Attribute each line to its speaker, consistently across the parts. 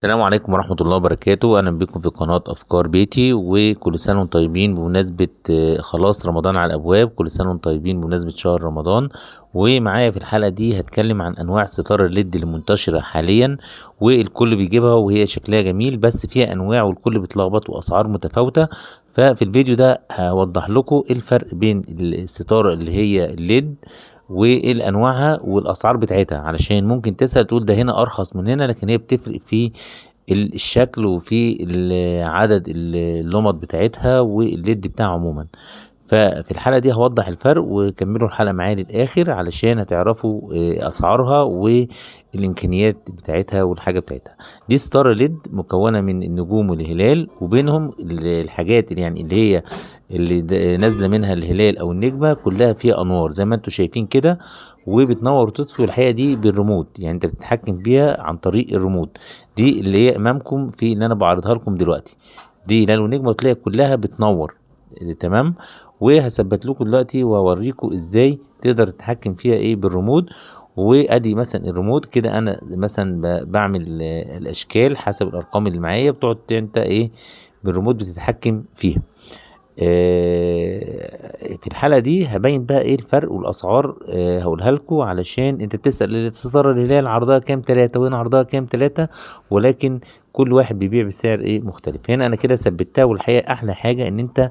Speaker 1: السلام عليكم ورحمة الله وبركاته. أهلا بكم في قناة أفكار بيتي، وكل سنة وانتم طيبين بمناسبة خلاص رمضان على الأبواب. كل سنة وانتم طيبين بمناسبة شهر رمضان. ومعايا في الحلقة دي هتكلم عن أنواع ستارة ال LED المنتشرة حاليا والكل بيجيبها وهي شكلها جميل، بس فيها أنواع والكل بيتلخبط وأسعار متفاوتة. ففي الفيديو ده هوضح لكم إيه الفرق بين الستارة اللي هي ال LED وايه انواعها والاسعار بتاعتها، علشان ممكن تسأل تقول ده هنا ارخص من هنا، لكن هي بتفرق في الشكل وفي عدد اللمض بتاعتها وال LED بتاعها عموما. ففي الحلقة دي هوضح الفرق، وكملوا الحلقة معايا للآخر علشان هتعرفوا أسعارها والإمكانيات بتاعتها والحاجة بتاعتها. دي ستارة LED مكونة من النجوم والهلال، وبينهم الحاجات اللي يعني اللي هي اللي نازلة منها الهلال أو النجمة كلها فيها أنوار زي ما انتم شايفين كده، وبتنور وتطفي. والحقيقة دي بالريموت، يعني انت بتتحكم بيها عن طريق الريموت. دي اللي هي أمامكم في اللي أنا بعرضها لكم دلوقتي، دي هلال ونجمة وتلاقي كلها بتنور. تمام. وهثبت لكم دلوقتي وهوريكم ازاي تقدر تتحكم فيها ايه بالريموت. وادي مثلا الريموت كده، انا مثلا بعمل الاشكال حسب الارقام اللي معايا، بتقعد انت ايه بالريموت بتتحكم فيها. في الحلقة دي هبين بقى ايه الفرق والاسعار، هقولها لكم علشان انت بتسأل الستارة الهلال عرضها كام 3 وهنا عرضها كام 3، ولكن كل واحد بيبيع بسعر ايه مختلف. هنا انا كده ثبتها، والحقيقة احلى حاجة ان انت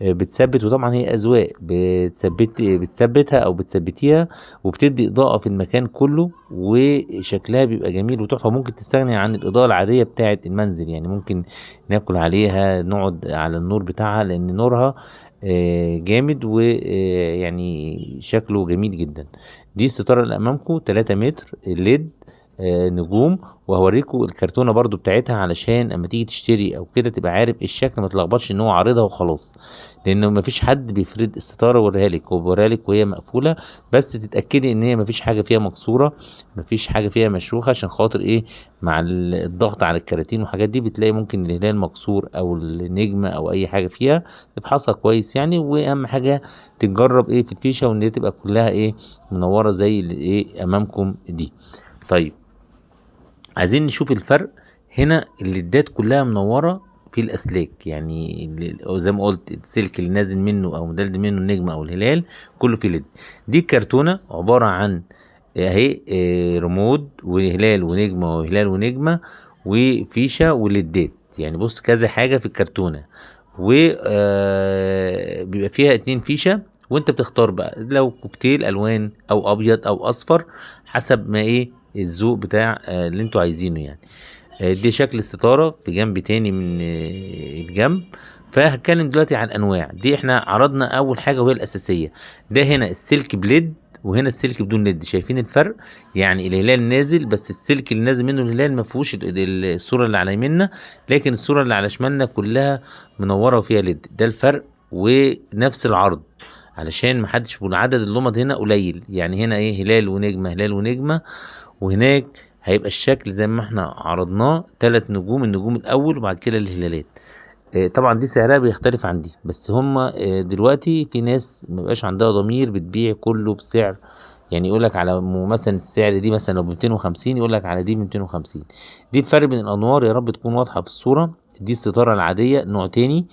Speaker 1: بتثبت، وطبعا هي اذواق، بتثبتها او بتثبتيها وبتدي اضاءة في المكان كله، وشكلها بيبقى جميل وتحفة. ممكن تستغني عن الاضاءة العادية بتاعة المنزل، يعني ممكن ناكل عليها، نقعد على النور بتاعها، لان نورها جامد ويعني شكله جميل جدا. دي الستارة اللي امامكم 3 متر الليد، نجوم. وهوريكم الكرتونة برضو بتاعتها علشان اما تيجي تشتري او كده تبقى عارف ايه الشكل، ما تلخبطش ان هو عارضها وخلاص، لانه ما فيش حد بيفرد الستارة ويوريها لك، هو بيوريها لك وهي مقفولة، بس تتأكدي ان هي ما فيش حاجة فيها مكسورة، ما فيش حاجة فيها مشروخة، عشان خاطر ايه مع الضغط على الكراتين والحاجات دي بتلاقي ممكن الهلال مكسور او النجمة او اي حاجة فيها. تفحصها كويس يعني، واهم حاجة تتجرب ايه في الفيشة، وان هي تبقى كلها ايه منورة زي اللي ايه امامكم دي. طيب عايزين نشوف الفرق. هنا الليدات كلها منورة في الأسلاك، يعني زي ما قلت السلك اللي نازل منه أو مدلدل منه النجمة أو الهلال كله فيه ليد. دي الكرتونة عبارة عن أهي، ريموت وهلال ونجمة وهلال ونجمة وفيشة وليدات، يعني بص كذا حاجة في الكرتونة، و، بيبقى فيها 2 فيشة، وانت بتختار بقى لو كوكتيل ألوان أو أبيض أو أصفر حسب ما إيه الذوق بتاع، اللي انتوا عايزينه يعني. دي شكل الستارة في جنب تاني من، الجنب. فهتكلم دلوقتي عن أنواع دي. احنا عرضنا أول حاجة وهي الأساسية، ده هنا السلك بليد وهنا السلك بدون ليد، شايفين الفرق؟ يعني الهلال نازل بس السلك اللي نازل منه الهلال ما فيهوش الصورة اللي على يميننا، لكن الصورة اللي على شمالنا كلها منورة وفيها ليد. ده الفرق، ونفس العرض علشان محدش يقول عدد اللمض هنا قليل، يعني هنا ايه هلال ونجمة هلال ونجمة، وهناك هيبقى الشكل زي ما احنا عرضناه 3 نجوم، النجوم الاول وبعد كده الهلالات. طبعا دي سعرها بيختلف عن دي، بس هما، دلوقتي في ناس مبقاش عندها ضمير بتبيع كله بسعر، يعني يقولك على مثلا السعر دي مثلا لو بمتين وخمسين يقولك على دي بمتين وخمسين. دي الفرق بين الانوار، يا رب تكون واضحة في الصورة. دي الستارة العادية نوع تاني،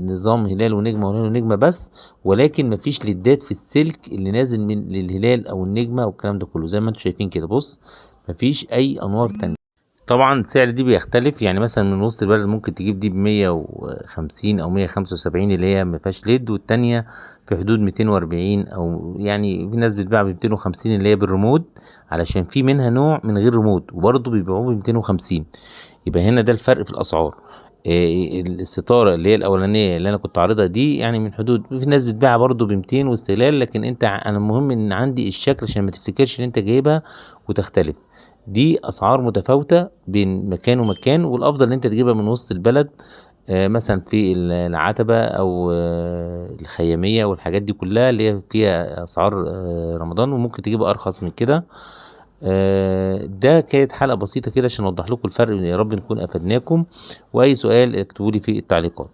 Speaker 1: نظام هلال ونجمة وهلال ونجمة بس، ولكن مفيش ليدات في السلك اللي نازل من للهلال او النجمة والكلام ده كله زي ما انتم شايفين كده. بص مفيش اي انوار تانية. طبعا السعر دي بيختلف، يعني مثلا من وسط البلد ممكن تجيب دي بمية وخمسين او مية خمسة وسبعين اللي هي مفيهاش ليد، والتانية في حدود 240، او يعني في ناس بتبيع بميتين وخمسين اللي هي بالريموت، علشان في منها نوع من غير ريموت وبرضه بيبيعوه بميتين وخمسين. يبقى هنا ده الفرق في الاسعار. الستارة اللي هي الأولانية اللي أنا كنت عارضها دي يعني من حدود، في ناس بتبيعها برضو بمتين واستهلال، لكن أنا المهم إن عندي الشكل عشان ما تفتكرش إن أنت جايبها وتختلف. دي أسعار متفاوتة بين مكان ومكان، والأفضل إن أنت تجيبها من وسط البلد، مثلا في العتبة أو، الخيامية والحاجات دي كلها اللي هي فيها أسعار، رمضان، وممكن تجيبها أرخص من كده. ده كانت حلقة بسيطة كده عشان أوضح لكم الفرق، يا رب نكون أفدناكم. وأي سؤال اكتبوا لي في التعليقات.